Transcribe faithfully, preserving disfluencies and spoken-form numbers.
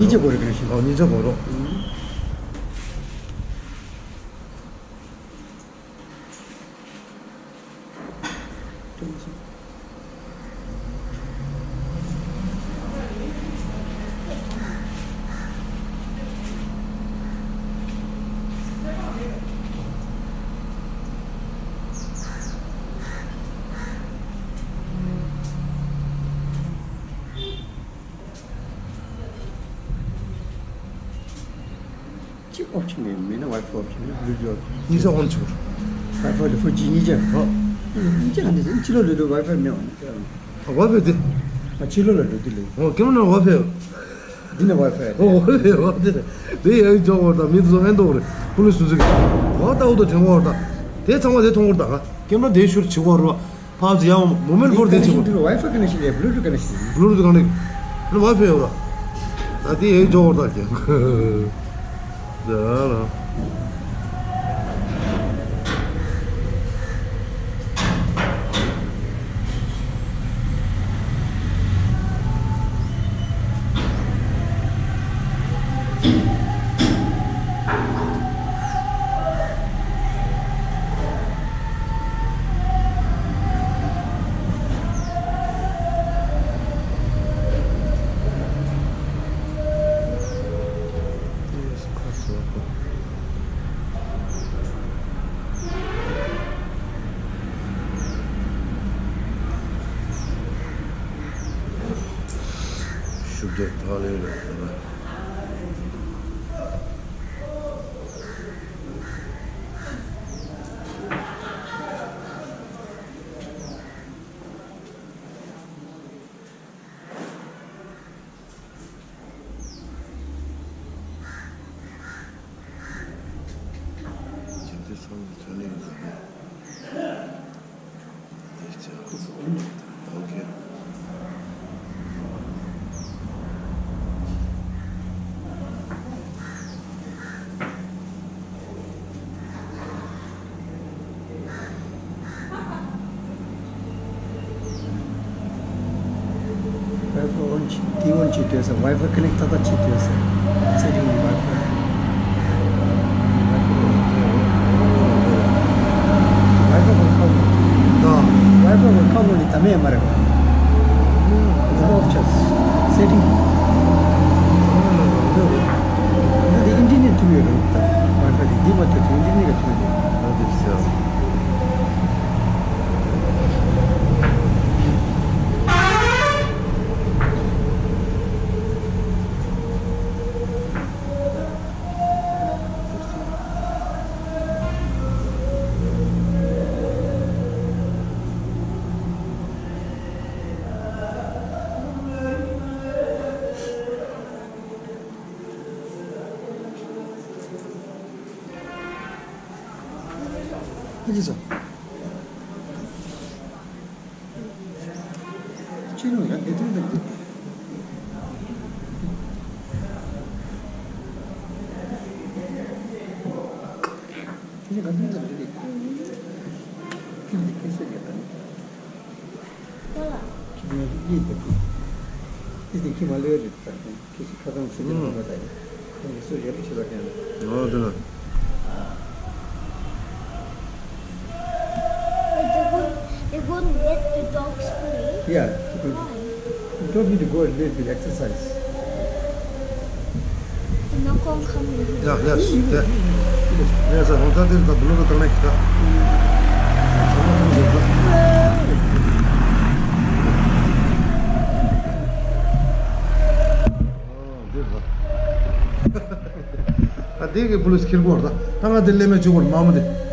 གཉིས་ཆ་གོ་རེ་ག་ཤི། ཨོ་གཉིས་ཆ་གོ་རོ། གཅིག་ཨོབ་ཆི་ནས་མེད་ན་ཝའི་ཕའི་ཨོབ་ཆི་ནས་ལུས་ལུས། གཉིས་ཆ་ཨོན་ཆུར། ཝའི་ཕའི་ལུས་ཕུ་ཇི་གཉིས་ཆ། ཧོ། གཉིས་ཆ་ག་འདི་ཕྱི་ལོགས་ལུས་ལུས་ཝའི་ཕའི་མེད་ཨོན། ཝའི་ཕའི་དེ། ཕྱི་ལོགས་ལ་ལུས་དུས་ལུས། ཧོ་ཀེམ་ན་ཝའི་ཕའི། འདི་ནས་ཝའི་ཕའི། ཧོ་ཝའི་ཕའི་ཝའི་ཕའི་དེ། དེ་ཡང་ཇོ་ཝར་དང་མི་དུ་ཨན་ཏོག་རེ། པུ་ལི་སུ་ཟིག་ཝ་ཏའུ་དང་ཐེང་ཝར་དང་། དེ་ཚང་མ་དེ་མཐོང་བར་དང་། ཀེམ་ན་དེ་ཤུར་ཆི་ཝར་རོ། ཕར་ཚུར་ཡང་མོ་མེན་པོར་དེ་ཆེ་བོ། ཝའི་ཕའི་ཀ་ནེག་ཤན་ཡོད། བླུ་ཊུ་ཐི་ཀ་ནེག་ཤན་ཡོད། བླུ་ཊུ་ཐི་ཀ་ནེག་ཤན། ཝའི་ཕའི་ཡོད་ར། ད་དེ་ཡའི་ཇོ་བོ་ད་ཀྱང་། ད་ར། ཤུགས་རྒྱག་ཐག་ལེ་རེད། ཝའི་ཕའི་ཨོན་བྱེད། དེ་ཨོན་བྱེད་དུས་ས་ཝའི་ཕའི་ཀ་ནེག་ཏག་ཏག་བྱེད་དུས་ས་སེ་ཊིང་ནི་ཝའི་ཕའི། ཝའི་ཕའི་ཁ་ངོ་། ད་ཝའི་ཕའི་ཁ་ངོ་ནི་ད་མེད་མ་རེད་པ། ད་ཨོཕ་ཆགས། སེ་ཊིང་། ད་དེ་ཨིན་ཊར་ནེཊ་ཐུག་ཡོད་རེད་ད། ཝའི་ཕའི་དེ་འདི་མ་ཐུག་དུས་ཨིན་ཊར་ནེཊ་ག་ཐུག་ཡོད་རེད། ད་དེ་ཟེར། ཨ་ཅེ་ཚོ། ཅི་ནོ་ཡ་དེ་དུང་དེ་དུང་། ཁྱེད་ཀྱི་ག་དུང་དེ་དུང་དེ། ཁྱེད་ཀྱི་ཁྱེད་ཤེས་ཀྱི་དང་། ཁྱེད་ཀྱི་གཉིད་དེ་དུང་། དེ་དེ་ཁྱེད་མ་ལོས་རེད་དང་། ཁྱེད་ཀྱི་ཁ་ཚང་སེ་ཀྱི་ནང་ལ་ད་ཡིན། ཁོང་གིས་སུ་ཡར་ལ་བྱེད་པ་ཀྱང་རེད། ཨོ་དེ་ན། They go, they go and let the dogs play. Yeah. Why? You don't need to go and let the exercise. They're not gonna come in here. Yeah, yes. Yeah. Yes, I want that. Is the blue to connect. ཨ་དེ་གི་པུ་ལིས་ཁྱེར་གོ་ར་ད། ད་ང་དེ་ལས་མེད་བཅུག་གོ་ར་མ་མོ་དེ།